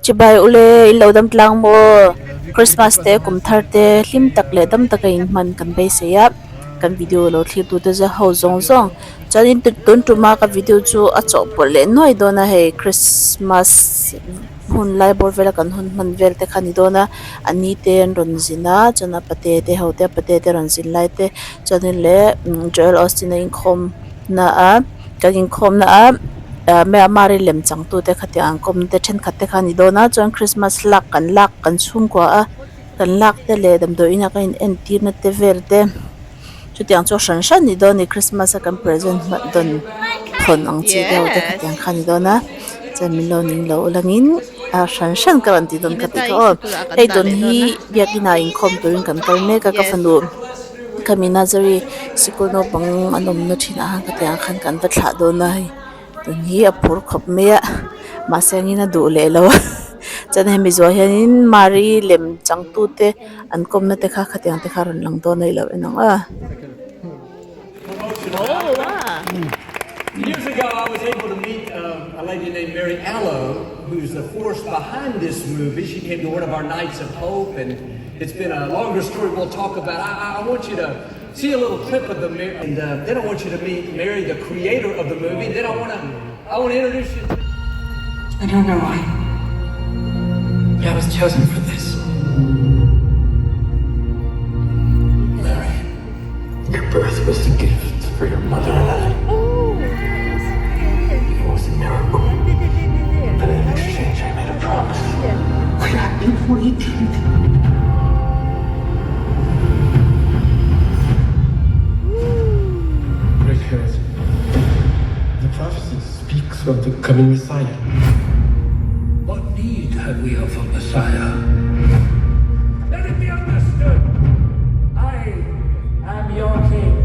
Chibai ule in lo dam tlang maw? Christmas te kum thar te hlim tak leh dam taka in hman kan beisei a, kan video lo thlir tute za ho zawng zawng chuanin tun tuma ka video chu a chawhpawlh leh nuai dawn a hei Christmas hun lai bawr vela kan hun hman vel te kha a ni dawn a a ni te an rawn zin a chuan a pate te ho te a pate te rawn zin lai te chuanin leh Joel Osteen a inkhawm na a kan inkhawm na a ah Mary lem chang tute khatiang an kawm te thenkhat te kha a ni dawn a chuan Christmas lak kan lak kan chhungkua a kan lak te leh damdawi inah kan in entir na te vel te chutiang chu a hran hran a ni dawn a ni Christmas a kan present hman dawn thawn ang chi deuh te khatiang kha a ni dawn a chuan min lo ning lo langin a hran hran ka rawn ti dawn ka tih kha aw hei tun hi biakin ah inkhawm turin kan kal mek a ka fanu. Khami nursery sikul naupang an awmna thin ah khan ka tih ang khan kan va thlah dawn a hei tun hi a phur khawp mai a mahse angin a duh leh lo a chuan hemi zawh hianin mari lem changtu te an kawmna te kha khatiang te kha a rawn lang dawn a i lo en ang a. Years ago, I was able to meet uh, a lady named Mary Allo, who's the force behind this movie. She came to one of our Nights of Hope, and it's been a longer story we'll talk about. I, I want you to see a little clip of the Mary, and uh, then I want you to meet Mary, the creator of the movie. Then I want to I want to introduce you. To- I don't know why, but I was chosen for this. Mary, your birth was a gift for your mother and I. It was a miracle. But in exchange, I made a promise. We have been waiting. Great Herod, the prophecy speaks of the coming Messiah. What need have we of a Messiah? Let it be understood. I am your king.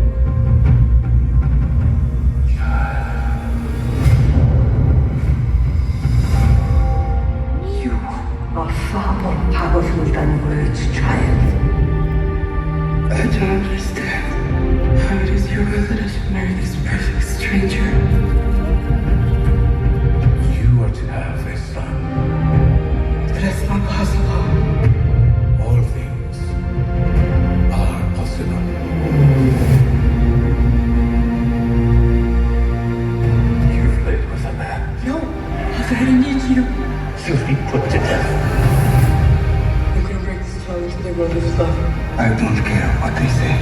You are far more powerful than words, child. I don't understand how it is your will that I should marry this perfect stranger. You are to have a son. But it's not possible. All things are possible. You've lived with a man. No, Mother, I need you. You'll be put to death. You can break the stone to the road of love. I don't care what they say.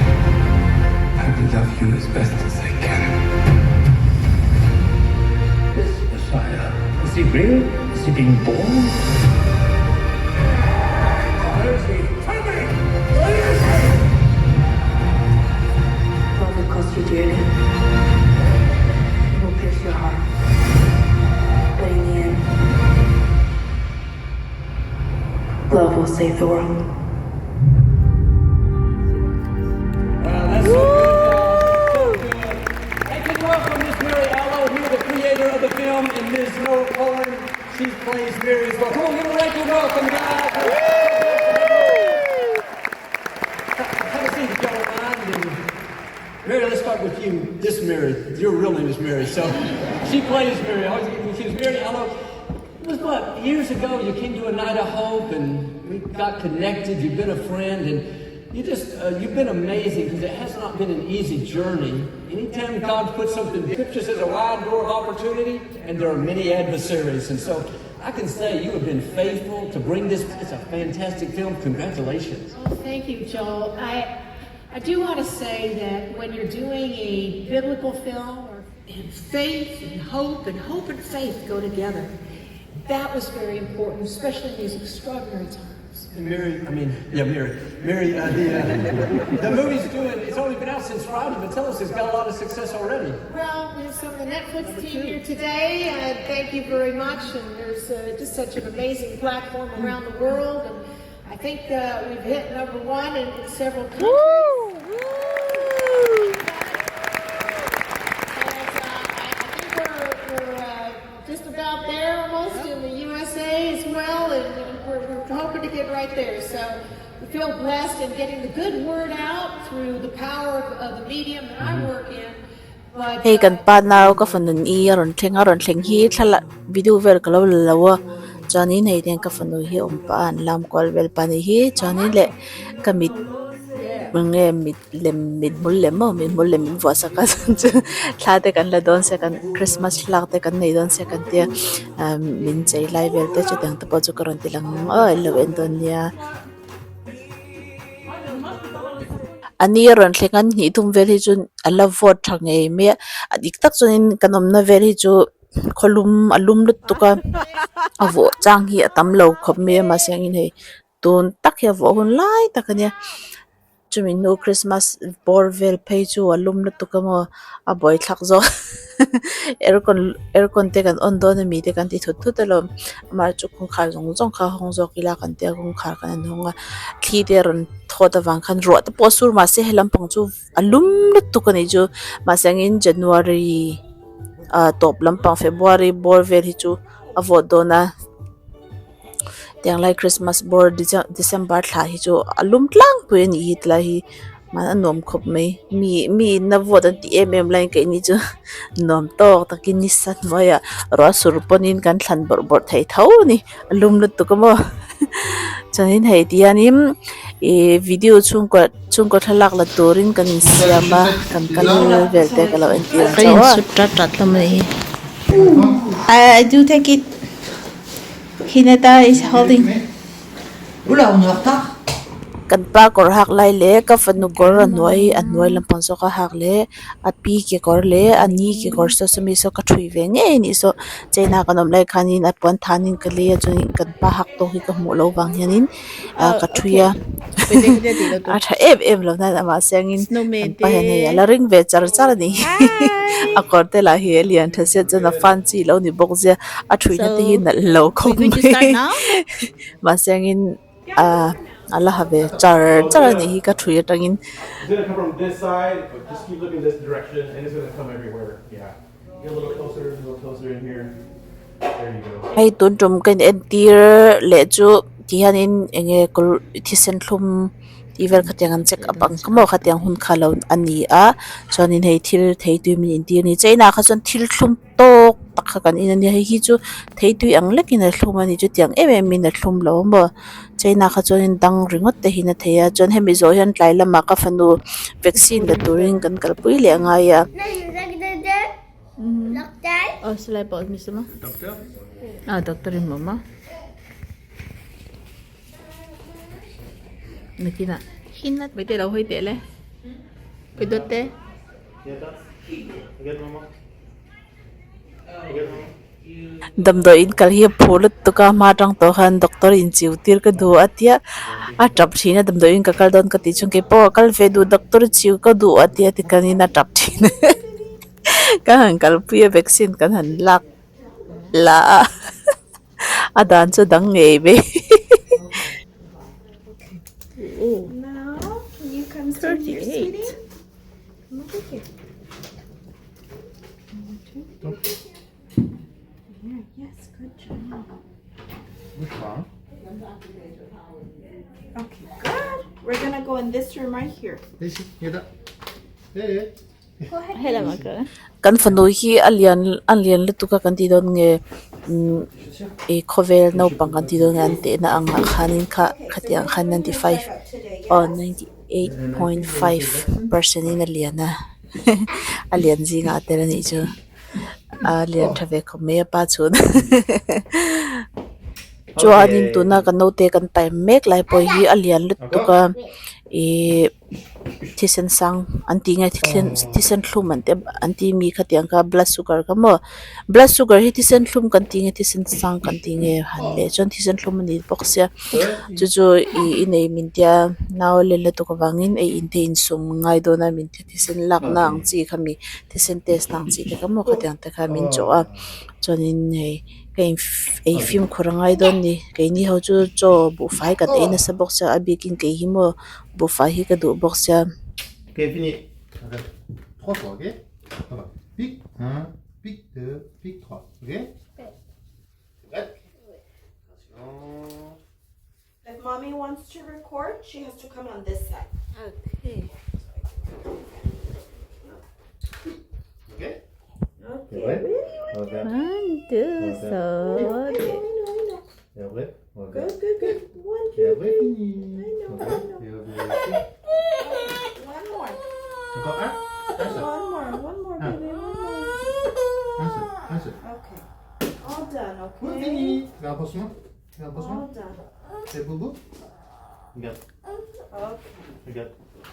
I will love you as best as I can. This Messiah, is he real? Is he being born? Where is he? Tell me! Where is he? Love will cost you dearly. It will pierce your heart. But in the end, love will save the world. Well, that's so good, guys. So good. Hey, can you welcome Miss Mary Allo here, the creator of the film, and Ms. Noah Cohen. She plays Mary as well. Come on, give her a right welcome, guys. Have a seat if y'all don't mind. And Mary, let's start with you. This Mary, your real name is Mary, so she plays Mary. I always get confused. Mary Allo, it was what, years ago you came to a night of hope and we got connected. You've been a friend and you just, uh, you've been amazing because it has not been an easy journey. Anytime God puts something, Scripture says a wide door of opportunity and there are many adversaries. And so I can say you have been faithful to bring this. It's a fantastic film. Congratulations. Oh, thank you, Joel. I, I do want to say that when you're doing a biblical film or and faith and hope and hope and faith go together. That was very important, especially in these extraordinary times. And Mary, I mean, yeah, Mary. Mary, uh, the, uh, the movie's doing, it's only been out since Friday, but tell us, it's got a lot of success already. Well, we have some of the Netflix team here today, and thank you very much. And there's uh, just such an amazing platform around the world. And I think uh, we've hit number one in, in several countries. And uh, I, I think we're, we're uh, just about there almost in the USA as well, and we're, we're hoping to get right there. So we feel blessed in getting the good word out through the power of, of the medium that I work in. But Hei kan pa nau ka fanu i a rawn thleng a rawn thleng hi thlalak video vel ka lo la lo a. Chuanin hei hian ka fanu hi a awm pah a an lam kual vel pah a nih hi chuanin leh ka mit eng nge mit lem mit hmul lem maw mit hmul lem min vuah sak a chu thla te kan la dawn sia kan christmas thlalak te kan nei dawn sia kan tia ah min chei lai vel te chutiang te pawh chu ka rawn ti lang ang aw in lo en dawn nia. A ni a rawn thleng a ni hnih thum vel hi chu a la vawt tha ngei mai a a dik tak chuanin kan awmna vel hi chu khawlum a lum lutuk a a vawh chang hi a tam lo khawp mai a mahse engin hei tun tak hi a vawh hun lai tak a nia chumi hnu christmas bawr vel phei chu a lum lutuk a maw a buaithlak zawk aircon aircon te kan on dawn ami te kan ti thut thut alawm amaherawhchu kawngkhar zawng zawng kha hawng zawk ila kan tia kawngkhar kan han hawng a thli te a rawn thawt avang khan ruah te pawh a sur mahse he lampang chu a lum lutuk a nih chu mahse angin january ah tawp lampang february bawr vel hi chu a vawt dawn a. Tiang lai Christmas bawr December thla hi chu a lum tlangpui a nih hi tilai hi mahni a nuam khawp mai mi mi in a vawt an tih em em laiin keini chu nuam tawk takin nisa hnuaiah ruah sur pawnin kan thlan bawrh bawrh thei tho a ni a lum lutuk a maw chuanin hei ti hianin ih video chhungkaw chhungkaw thlalak la turin kan insiam a kan kal vel te ka lo entir ang chauh a. I do take it. Hinata is holding. Kan pa kawr hak lai leh ka fanu kawr a hnuai a hnuai lampang zawk a hak leh a pi kekawr leh a ni kekawr saw sawmi saw ka thui ve ngei a nih saw china kan awm lai khanin a puan thanin ka lei a chuanin kan pa hak tawk hi ka hmuh loh vang hianin ah ka thui a a tha em em lo nan amah siangin kan pa hian hei a la ring ve char char a ni a kawr te lah hi a lian tha sia chuan a fan chi lo ni bawk zia a thuina te hi nalh lo khawp mai mahse angin ah a la ha ve char char a nih hi ka thui atangin. Hei tun tum ka in entir leh chu ti hianin eng nge kawr thisen thlum tih vel khatiang an check up ang kha maw khatiang hun kha lo a ni a chuanin hei thil theitui min intir a ni china ah kha chuan thil thlum tawk tak kha kan en a nia hei hi chu theitui ang lekin a thlum a ni chutiang em em in a thlum lo a maw china kha chuanin dang ringawt te hian a thei a chuan hemi zawh hian tlai lamah ka fanu vaccine la turin kan kalpui leh a ngai a. Damdawi in kal hi a phur lutuk a hma atang tawh khan doctor in chiu tir ka duh a tia a tap thin a damdawi in ka kal dawn ka tih chuan keipawh ka kal ve duh doctor chiu ka duh a tia tikhanin a tap thin ka han kalpui a vaccine kan han lak la a a dan chu dang ngei mai. Yes, good job. Okay, good. We're gonna go in this room right here. Go ahead. Kan fanu hi a lian a lian lutuk a kan tih dawn nge umm ih khawvel naupang kan tih dawn nge an tehna angah khanin kha khatiang khan 95 aw 98.5 percent in a lian a. A lian zingah a tel a nih chu a lian tha ve khawp mai a pa chhun chuanin tuna kan naute kan time mek lai pawh hi a lian lutuk a ihh thisen sang an tih nge thisen thlum an tih an tih mi khatiang kha blood sugar kha maw blood sugar hi thisen thlum kan tih nge thisen sang kan tih nge han leh chuan thisen thlum a ni bawk sia. Chu chu ih i nei min tia nau a len lutuk avangin ei in te insum ngai dawn a min ti thisen lakna ang chi kha mi thisen test na ang chi te kha maw khatiang te kha min chawh a chuanin hei ka in ei fimkhur a ngai dawn a ni keini ho chu chaw buhfai kan ei nasa bawk sia a bikin kei hi maw buhfai hi ka duh bawk sia. If mommy wants to record, she has to come on this side. Okay. Okay. Okay. One, two, three. Good, good, good. One, two, three. I know, I know. One more. One more, one more, baby, one more. Okay. All done, okay? All done. Okay.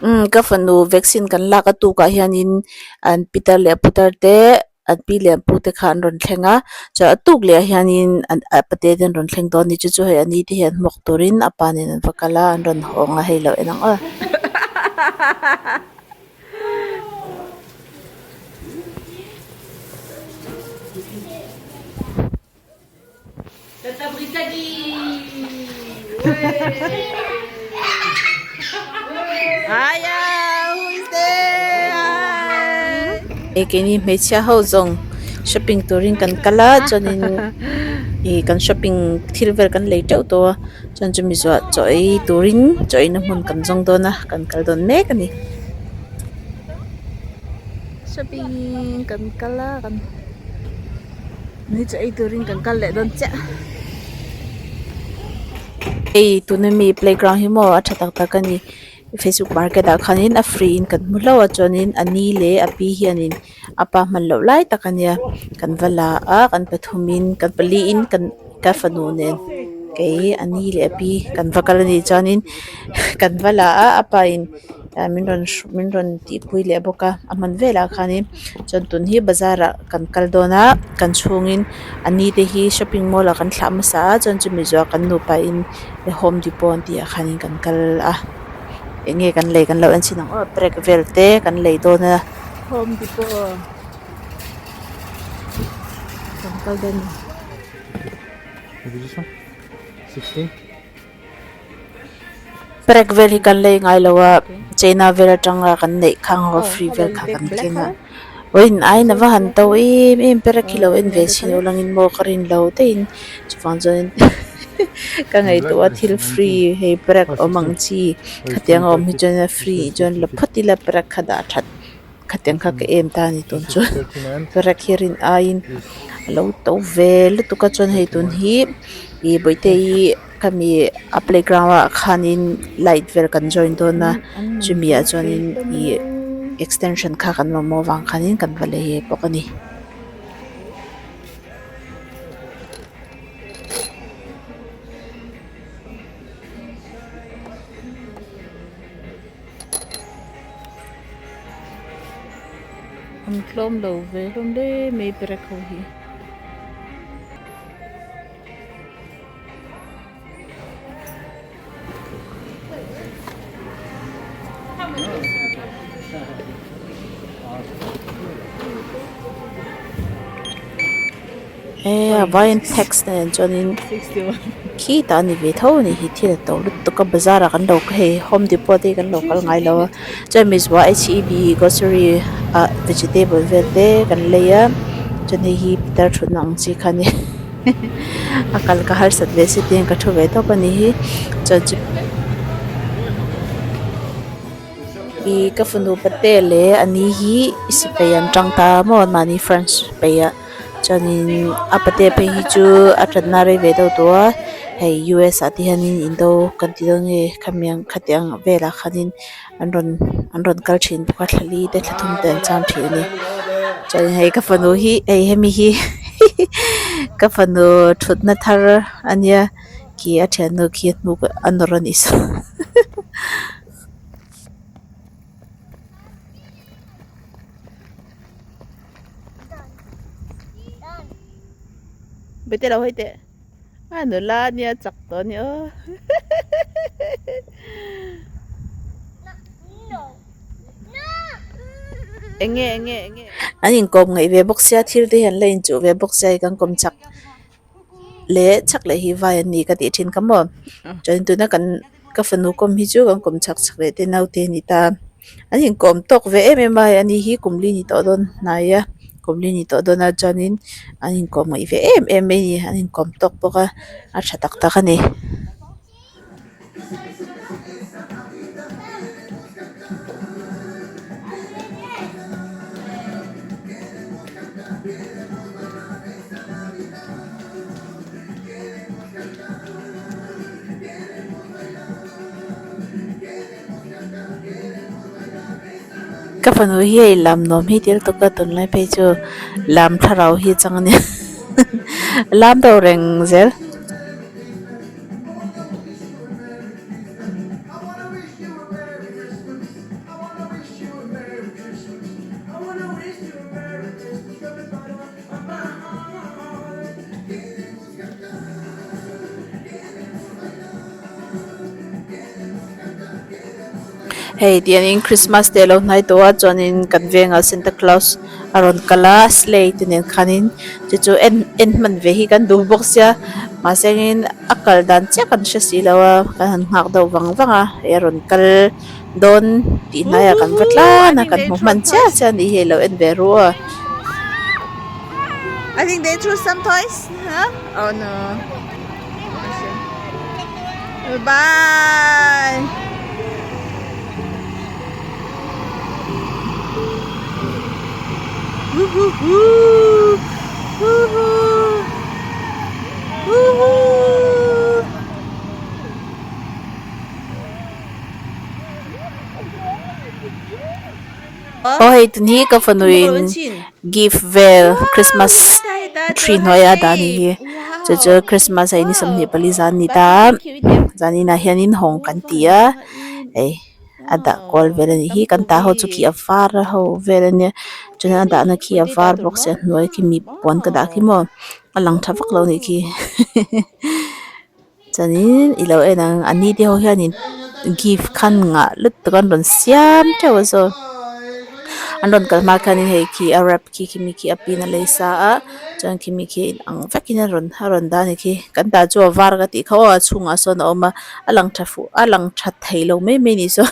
Umm ka fanu vaccine kan lak a tukah hianin an pitar leh putar te an pi leh an pu te kha an rawn thleng a chuan a tuk leh ah hianin an a pate te an rawn thleng dawn a ni chu chu hei a ni te hian hmawk turin a pa nen an va kal a an rawn hawng a hei lo en ang aw. Hei keini hmeichhia ho zawng shopping turin kan kal a chuanin ih kan shopping thil vel kan lei teuh tawh a chuan chumi zawhah chaw ei turin chaw eina hmun kan zawng dawn a kan kal dawn mek a ni. Shopping kan kal a kan. Ni chaw ei turin kan kal leh dawn chiah. Hei tuna mi playground hi maw a tha tak tak a ni facebook market ah khanin a free in kan hmu hlauh a chuanin a ni leh a pi hianin a pa hman loh lai tak a nia kan va la a kan pathumin kan pali in kan ka fanu nen kei a ni leh a pi kan va kal a nih chuanin kan va la a a pa in. ah min rawn min rawn tihpui leh bawk a a hman velah khanin chuan tun hi bazar ah kan kal dawn a kan chhungin a ni te hi shopping mall ah kan thlah hmasa a chuan chumi zawhah kan nupa in home depot an tih ah khanin kan kal a eng nge kan lei kan lo en chhin ang aw pack vel te kan lei dawn a home depot kan kal dawn a ni. Pack vel hi kan lei ngai lo a china vel atanga kan neih khang ho free vel kha kan keng a vawiin aiin a va han to em em pack hi lo en ve chhin ula ngin maw ka rin lo daihin chuvang chuan ka ngaihtuah a thil free hei pack awm ang chi khatiang a awm hi chuan free chuan la phawt ila pack kha dah that khatiang kha ka em ta a ni tun chuan pack hi rin aiin a lo to ve lutuk a chuan hei tun hi ih bawihte hi. Khami a playground ah khanin light vel kan join dawn a chumi ah chuanin ih extension kha kan mamawh avang khanin kan va lei bawk a ni. An tlawm lo ve hlawm hle mai perek ho hi. He vaiin tax nen chuanin khitah a ni ve tho a ni hi thil a to lutuk a bazar ah kan lo hei home depot te hi kan lo kal ngai lo a chuan mizo ah h e b grocery ah vegetable vel te kan lei a chuan hei hi pitar thutna ang chi kha a ni. A kal ka harsat ve si tiin ka thu ve tawp a ni hi chuan chu ih ka fanu pate leh a ni hi sipai an tang ta maw mahni france sipai ah chuanin a pate phei hi chu a thatna rei ve deuh tawh a hei u s ah te hianin indo kan ti dawn nge khamiang khatiang velah khanin an rawn an rawn kal thin bawk a thla li te thla thum te an cham thin a ni chuan hei ka fanu hi hei hemi hi ka fanu thutna thar a nia khi a thiannu khi a hnuk a nawr a nih saw. A nula a nia chak tawh a ni aw enge enge enge an inkawm ngaih ve bawk sia thil te hi an la inchuh ve bawk sia hei kan kawm chak leh chak leh hi vai an ni ka tih thin kha maw chuan tuna kan ka fanu kawm hi chu kan kawm chak chak leh te naute a ni ta. An inkawm tawk ve em em a hei ani hi kum li ni tawh dawn hnai a kum li ni tawh dawn a chuanin an inkawm ngaih ve em em mai a ni an inkawm tawk bawk a a tha tak tak a ni. Ka fanu hi hei lam nuam hi tel tawp a tunlai phei chu lam thlarau hi a chang a nia lam deuh reng zel. Hei tiangin christmas te a lo hnai tawh a chuanin kan vengah santa claus a rawn kal a sleigh te nen khanin chu chu en en hman ve hi kan duh bawk sia mahse in a kal dan chiah kan hre si lo a kan han nghak deuh vang vang a hei a rawn kal dawn tih hnaiah kan va tlan a kan hmu hman chiah chiah a nih hi a lo en ve ru a. I think they threw some toys huh oh no bye Woohoo! Woohoo! Woohoo! Aw hei tun hi ka fanuin gift vel christmas tree hnuaia a dah a nih hi chu chu christmas a in 24 zan a ni ta a zaninah hianin hawng kan ti a hei a dah kual vel a nih hi kan tah ho chu khi a var a ho vel a nia chuan a dahna khi a var bawk sia a hnuai khi mi puan ka dah khi maw a lang tha vak lo a nih khi. Chuanin i lo en ang a ni te ho hianin gift khan ngah lutuk a an rawn siam teuh a saw an rawn kal hma khanin hei khi a wrap khi khimi khi a pin a lei sa a chuan khimi khi a inang vekin a rawn a rawn dah a ni khi kan tah chu a var ka tih kha aw a chhungah sawn a awm a a lang tha fuh a lang tha thei lo mai mai a ni saw.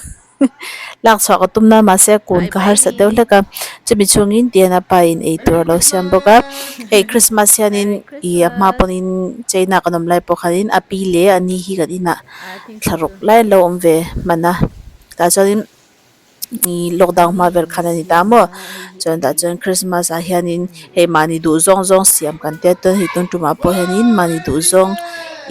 Lak chhuah ka tum na mahse kun ka harsat deuh hlek a chumi chhungin tian a pa in eitur alo siam bawk a hei christmas hianin ih a hma pawhin china kan awm lai pawh khanin a pi leh a ni hi kan inah thla ruk lai an lo awm ve hman a tah chuanin ih lockdown hma vel khan a ni ta maw chuan tah chuan christmas ah hianin hei mahni duh zawng zawng siam kan tia chuan hei tun tumah pawh hianin mahni duh zawng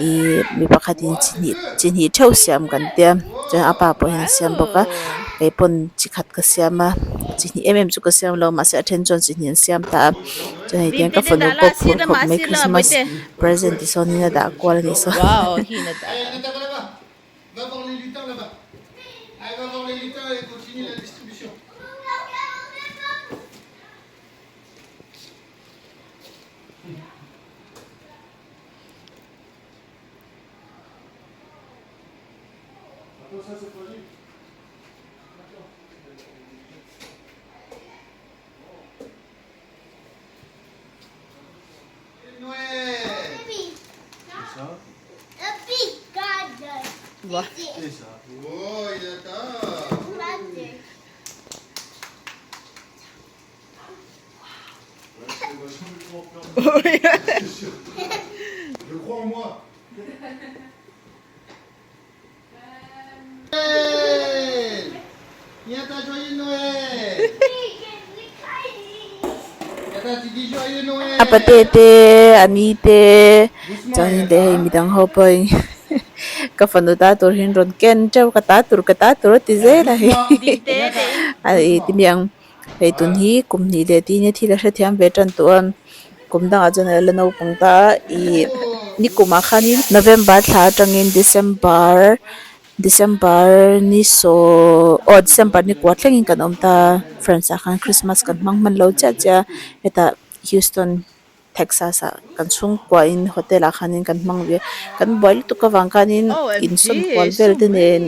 ih mi pakhatin chi hnih chi hnih theuh siam kan tia chuan a pa pawh hian a siam bawk a kei pawn chi khat ka siam a chi hnih em em chu ka siam lo mahse a then chuan chi hnih an siam ta a chuan hei tiang ka fanu pawh phur khawp mai christmas present ti sawnin a dah kual a nih saw. A pate te a ni te chuanin te hei midang ho pawhin ka fanu ta tur hi an rawn ken teuh ka ta tur ka ta tur a ti zel a hei a ih ti mi ang hei tun hi kum hnih leh tih nia thil a hrethiam ve tan tawh a kum dangah chuan a la naupang ta a ih nikumah khanin November thla atangin December December ni saw aw December ni kua thlengin kan awm ta a France ah khan Christmas kan hmang hman lo chiah chiah a hetah Houston Texas ah kan chhungkua in hotel ah khanin kan hmang ve a kan buai lutuk avang khanin insawn kual vel te nen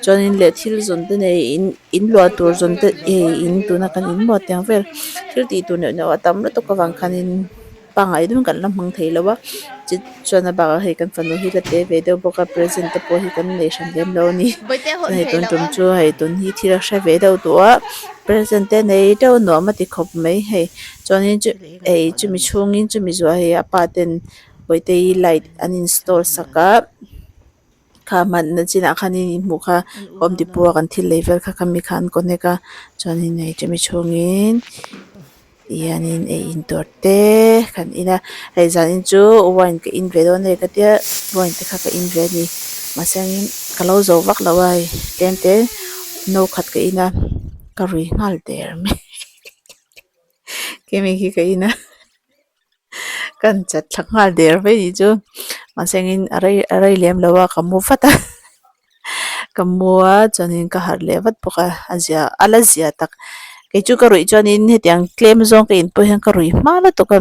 chuanin leh thil zawn te nen in in luah tur zawn te ih in tuna kan in maw tiang vel thil tih tur neuh neuh a tam lutuk avang khanin. Pangngai deuhin kan la hmang thei lo a chuan a bakah hei kan fanu hi la te ve deuh bawk a present te pawh hi kan nei hran lem lo a ni hei tun tum chu hei tun hi thil a hre ve deuh duh a present te nei deuh nuam a ti khawp mai hei chuanin chu hei chumi chhungin chumi zuah hei a pa ten bawihte-i light an install sak a. Kha hmanna chinah khanin in hmuh kha home depot a kan thil lei vel kha khami kha an connect a chuanin hei chumi chhungin hianin ei in tur te kan in a hei zanin chu wine ka in ve dawn a ni ka tia wine te kha ka in ve a ni mahse ka lo zo vak lo a hei tlem te no khat ka in a. ka rui nghal der mai kemi khi ka in a kan chat thla nghal der mai ni chu mahse engin a rei a rei lem lo a ka mu vat a ka mu a chuanin ka harh leh vat bawk a a zia a la zia tak kei chu ka ruih chuanin hetiang tlem zawng ka in pawh hian ka rui hma lutuk a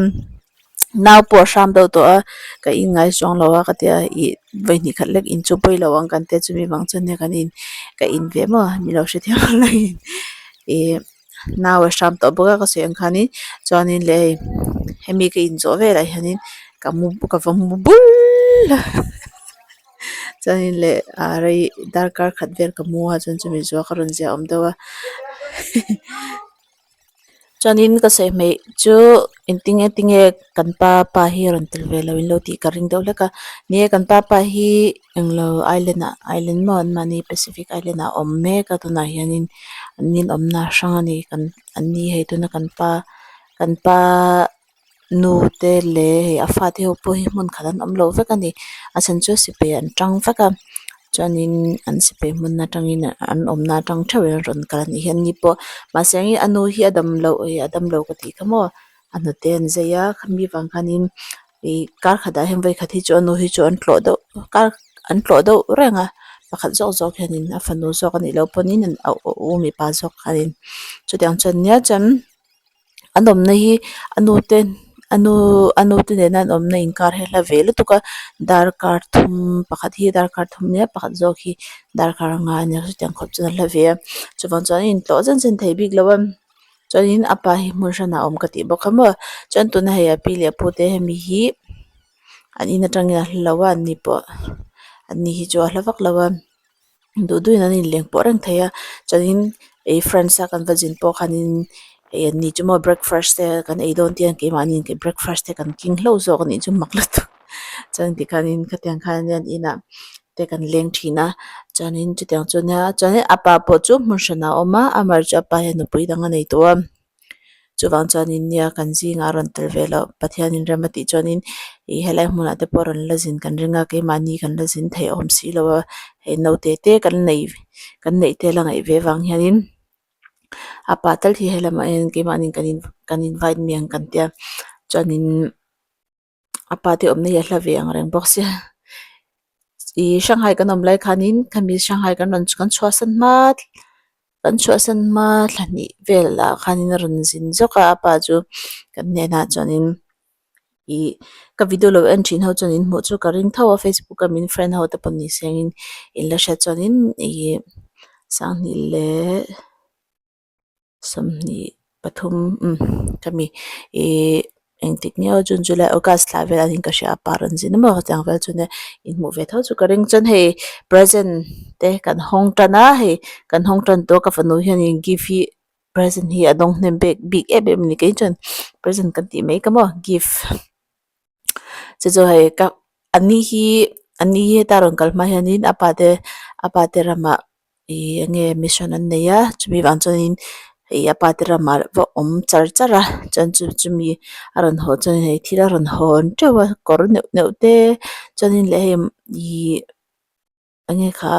nau pawh a hram deuh tawh a ka in ngai chuang lo a ka tia ih vawi hnih khat lek in chu pawi lo ang kan tia chumi vang chuan nia kan in ka in ve maw min lo hrethiam ang ih nau a hram tawh bawk a ka sawi ang khanin chuanin leh hei hemi ka inzawh velah hianin ka mu ka va mu bul a chuanin leh ah rei darkar khat vel ka mu a chuan chumi zawh ka rawn ziah awm deuh a chuanin ka sawi hmeih chu engtinge tinge kan pa pa hi a rawn tel ve lo in lo tih ka ring deuh hlek a ni e kan pa pa hi englo island ah island maw an mahni pacific island ah a awm mek a tunah hianin an inawmna a hrang a ni kan an ni hei tuna kan pa kan pa nu te leh hei a fate ho pawh hi hmun khat an awm lo vek a ni a chhan chu sipai an tang vek a chuanin an sipai hmun atangin an awmna atang theuhin an rawn kal a nih hi an ni pawh mahse a nu hi a dam loh a dam lo ka tih kha maw a hnute an zai a khami vang khanin ih kar khatah hian vawi khat hi chu a nu hi chu an tlawh deuh kar an tlawh deuh reng a pakhat zawk zawk hianin a fanu zawk a nih loh pawhin a u mipa zawk khanin chutiang chuan nia chuan an awmna hi a nu te a nu a nu te nena an awmna inkar hi a hla ve lutuk a darkar thum pakhat hi darkar thum nia pakhat zawk hi darkar nga a nia chutiang khawp chuan a hla ve a chuvang chuan a intlawh zen zen thei bik lo a. Chuanin a pa hi hmun hranah a awm ka tih bawk a maw chuan tuna hei a pi leh a pu te hemi hi an in atangin a hla lo a an ni pawh an ni hi chu a hla vak lo a duh duhin an inleng pawh reng thei a chuanin ih friends a kan va zin pawh khanin ih an ni chu maw breakfast te kan ei dawn te hian keimahni breakfast te kan keng hlauh zawk a nih chu mak lutuk chuan tikhanin khatiang khan an inah te kan leng thin a chuanin chutiang chu nia chuanin a pa pawh chu hmun hranah a awm a amah chu a pa hian nupui dang a nei tawh a chuvang chuanin nia kan zingah a rawn tel ve loh Pathianin rem a tih chuanin ih helai hmunah te pawh a rawn la zin kan ring a keimahni kan la zin theih awm si lo a hei naute te kan nei kan neih te la ngaih ve vang hianin a pa tal hi helamah hian keimahni kan in kan invite mi ang kan tia chuanin. A pa te awmna hi a hla ve ang reng bawk sia ih Shanghai kan awm lai khanin khami Shanghai kan rawn kan chhuahsan hma kan chhuahsan hma thla hnih velah khanin a rawn zin zawk a a pa chu kan hnenah chuanin ih ka video lo en thin ho chuan in hmuh chu ka ring tho a facebook a min friend ho te pawh ni sengin in la hriat chuanin ih sanghnih leh. Sawmhnih pathum umm khami ihh engtik nge aw June July August thla velah hian ka hria a par an zin emaw hetiang vel chu nia inhmuh ve tho chu ka ring chuan hei present te kan hawng tan a hei kan hawng tan tawh a ka fanu hianin gift hi present hi a dawng hnem bik bik em em a ni kei chuan present kan tih mai ka maw gift chu chu hei ka an ni hi an ni hi heta rawn kal hma hianin a pa te a pa te ramah. Ih enge mission an nei a chumi vang chuanin ih a pa te ramah va awm char char a chuan chu chumi a rawn haw chuan hei thil a rawn hawn teuh a kawr neuh neuh te chuanin leh hei ih enge kha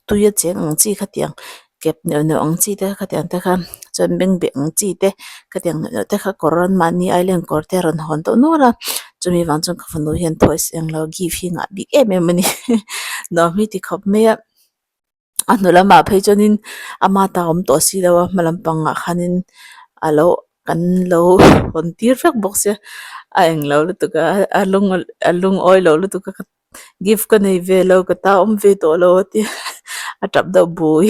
tui a cheng ang chi khatiang kep neuh neuh ang chi te khatiang te kha chuan bengbeh ang chi te khatiang neuh neuh te kha kawr an mahni island kawr te a rawn hawn tawh nual a chumi vang chuan ka fanu hian toys englo gift hi ngah bik em em a ni nuam hi ti khawp mai a. A hnu lamah phei chuanin ama ta awm tawh si lo a hma lampangah khanin a lo kan lo hawn tir vek bawk sia a englo lutuk a a lung a lungawi lo lutuk a gift ka nei ve lo ka ta awm ve tawh lo a tia a tap deuh bui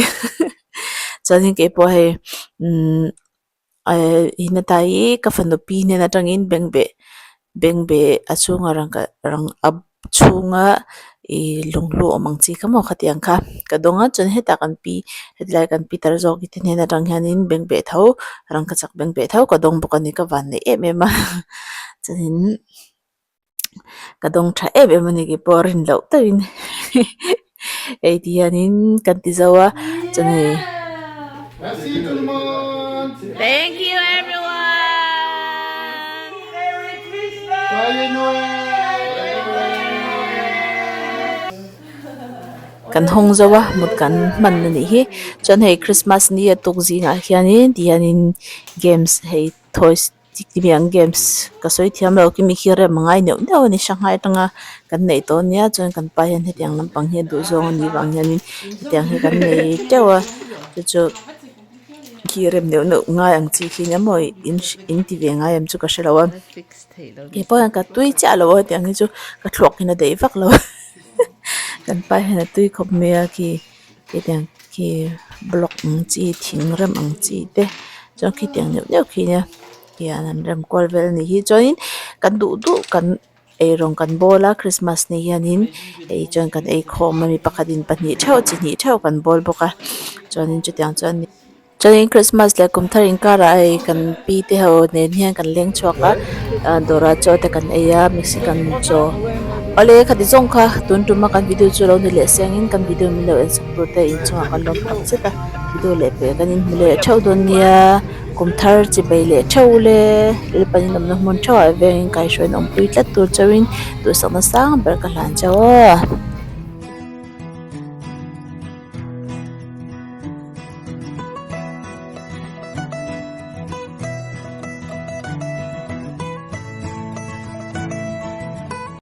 chuanin keipawh hei umm Hinata hi ka fanu pi hnen atangin bengbeh bengbeh a chhunga rangka rang a chhunga ih lunghlu awm ang chi kha maw khatiang kha ka dawng a chuan hetah kan pi hetilai kan pi tar zawk te hnen atang hianin bengbeh tho rangkachak bengbeh tho ka dawng bawk a ni ka van neih em em a chuanin. Ka dawng tha em em a ni kei pawh rin loh deuhin hei ti hianin kan ti zo a chuan hei Thank you everyone! Ka kan hawng zo a mut kan hman a nih hi chuan hei christmas ni a tuk zingah hianin ti hianin games hei toys ang games ka sawi thiam lo khi mi khi rem a ngai neuh neuh a ni shanghai atanga kan neih tawh ania chuan kan pa hian hetiang lampang hi a duh zawng a nih vang hianin hetiang hi kan nei teuh a chu chu khi rem neuh neuh ngai ang chi khi nia maw in ti ve ngai em chu ka hrelo a keipawh hian ka tui chiah lo a hetiang hi chu ka thluak in a daih vak lo a kan pa hian a tui khawp mai a khi hetiang khi block ang chi thing rem ang chi te chuan khitiang neuh neuh khi nia hian an rem kual vel a nih hi chuanin kan duh duh kan eirawng kan bawl a christmas ni hianin ei chuan kan ei khawm a mi pakhatin pahnih theuh chi hnih theuh kan bawl bawk a chuanin chutiang chuan chuanin christmas leh kum thar inkarah hei kan pi te ho nen hian kan leng chhuak a ah dawrah chaw te kan ei a mexican chaw awle khati zawng kha tun tuma kan video chu lo ni leh sengin kan video min lo en sak tur te inchungah kan lawm tak zet a video leh pek an inhmu leh theuh dawn nia. Kum thar chi bei leh theuh le Lalpan in awmna hmun theuhah vengin kaihhruaiin awmpui tlat tur chauhin duhsakna sang ber ka hlan chauh aw.